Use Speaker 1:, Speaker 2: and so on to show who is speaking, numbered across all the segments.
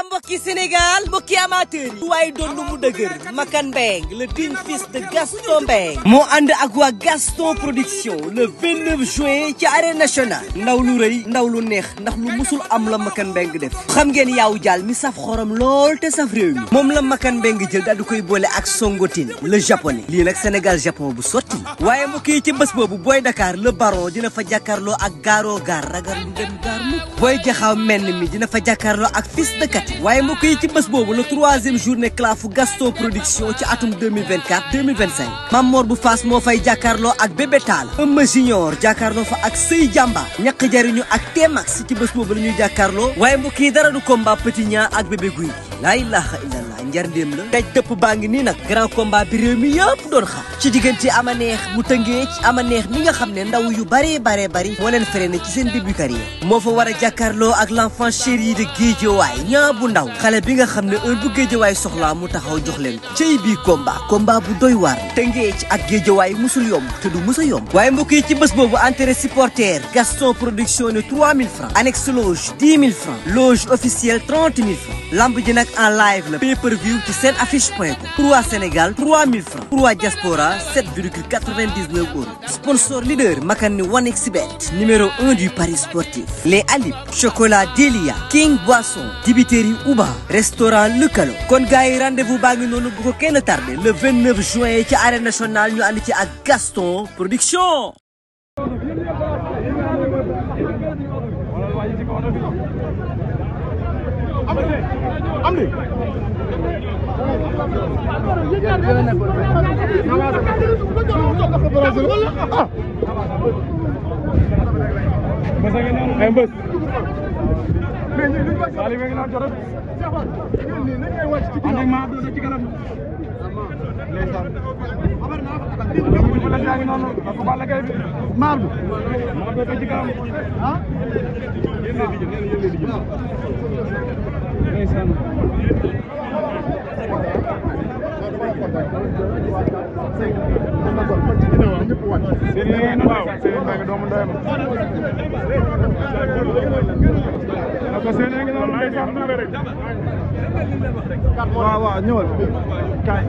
Speaker 1: mbokki Sénégal mbokki amateur yi waaye doon lu mu dëgër Makan Mbengue le digne fils de Gaston Mbengue moo ànd ak waa Gaston production le 29 juin ci arène nationale ndaw lu rëy ndaw lu neex ndax lu musul am la Makan Mbengue def xam ngeen yaawu jaal mi saf xorom lool te saf réew mi moom la Makan Mbengue jël daal di koy boole ak Songotine le japonais lii nag Sénégal Japon bu sotti waaye mbokk yi ci bés boobu Boy Dakar le baron dina fa jàkkaarloo ak Garo Gar ragal lu dem gaar mukk Boy Jaxaw menn mi dina fa jàkkaarloo ak Fils de Kati waaye mbokk yi ci bés boobu le 3e journée clafu Gaston production ci atum 2024-2025 Mamor bu Fass moo fay jàkkaarloo ak Bébé Tall Eumeu Junior jàkkaarloo fa ak Sey Jamba ñaq jariñu ak T-Max ci bés boobu la ñuy jàkkaarloo waaye mbokk yi dara du combat Petit Niang ak Bébé Gouy laa ilaha illallah njar ndéem la daj dëpp baa ngi nii nag grand combat bi réew mi yëpp doon xaar ci diggante ama neex bu tëngee ci ama neex mi nga xam ne ndaw yu bari moo leen freiné ci seen début carrière moo fa war a jàkkaarloo ak l'enfant chéri de Guédiawaye ñaa bu ndaw xale bi nga xam ne heure bu Guédiawaye soxlaa mu taxaw jox leen ko cey bii combat bu doy waar tëngee ci ak Guédiawaye musul yomb te du musa yomb waaye mbokk yi ci bés boobu entrée supporter Gaston production ne 3000 francs annexe loge 10 000 francs loge officielle 30 000 francs lamb ji nag en live la pay-per-view ci seen affiche.com pour waa Sénégal 3000 francs pour waa diaspora 7,99 euros sponsor leader Makani 1xBet numéro 1 du paris sportif les Alib chocolat Delia King Boisson dibiteri Uba restaurant Lukalo kon gars yi rendez-vous baa ngi noonu bu ko kenn tardé le 29 juin ci arène nationale ñu ànd ci ak Gaston production
Speaker 2: Amdi waaw ñëwal kaay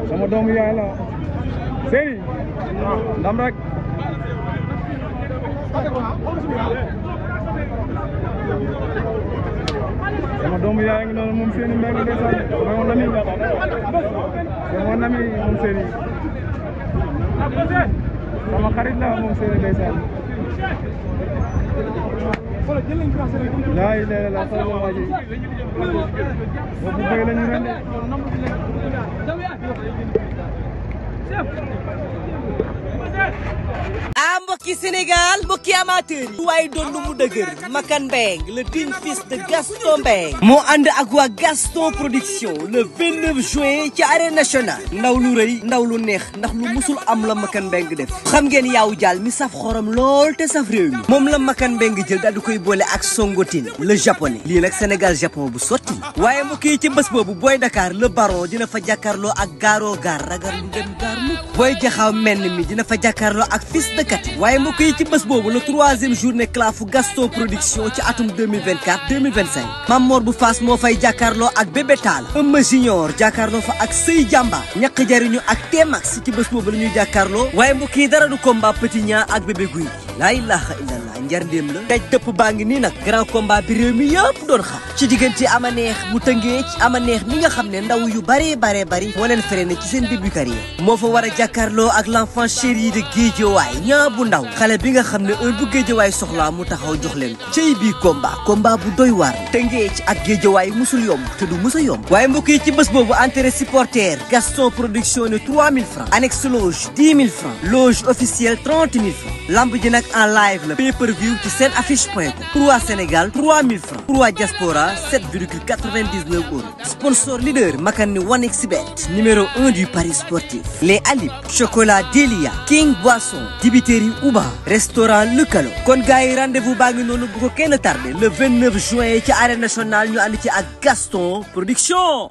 Speaker 2: sama doomu yaay la Seni ndam rek sama doomu yaay ngi noonu moom Seni Mbengue ndeysaan c'est mon ami moom Seni sama xarit la moom Seni ndeysaan laa ilaaha illallaah sama waa ji boobu bëy la ñu rende
Speaker 1: mbokki Sénégal mbokki amateur yi waaye doon lu mu dëgër Makan Mbengue le digne fils de Gaston Mbengue moo ànd ak waa Gaston production le 29 juin ci arène nationale ndaw lu rëy ndaw lu neex ndax lu musul am la Makan Mbengue def xam ngeen yaawu jaal mi saf xorom lool te saf réew mi moom la Makan Mbengue jël daal di koy boole ak Songotine le japonais lii nag Sénégal Japon bu sotti waaye mbokk yi ci bés boobu Boy Dakar le baron dina fa jàkkaarloo ak gaaroo gaar ragar lu dem gaar mu Boy Jaxaw menn mi dina fa jàkkaarloo ak fils de Kati waaye mbokk yi ci bés boobu le 3e journée clafu Gaston production ci atum 2024-2025 Mamor bu Fass moo fay jàkkaarloo ak Bébé Talla Eumeu Junior jàkkaarloo fa ak Sey Jàmba ñaq jariñu ak T-Max ci bés boobu la ñuy jàkkaarloo waaye mbokk yi dara du combat Petit Niang ak Bébé Gouy laa ilaha illallah njarndéem la daj dëpp baa ngi nii nag grand combat bi réew mi yëpp doon xam ci diggante ama neex bu tëngee ci ama neex mi nga xam ne ndaw yu bari moo leen freiné ci seen début carrière moo fa war a jàkkaarloo ak l'enfant chéri de Guédiawaye ñaa bu ndaw xale bi nga xam ne heure bu Guédiawaye soxlaa mu taxaw jox leen ko cey bii combat bu doy waar tëngee ci ak Guédiawaye musul yomb te du mus a yomb waaye mbokk yi ci bés boobu entrée supporter Gaston production ne 3000 francs annexe loge 10 000 francs loge officielle 30 000 francs lamb ji nag en live la pay-per-view ci seen affiche.com pour waa Sénégal 3000 francs pour waa diaspora 7,99 euros sponsor leader Makan ni 1xBet numéro 1 du paris sportif les Alib chocolat Delia King Boisson dibiteri Uba restaurant Lukalo kon gars yi rendez-vous baa ngi noonu bu ko kenn tardé le 29 juin ci arène nationale ñu ànd ci ak Gaston production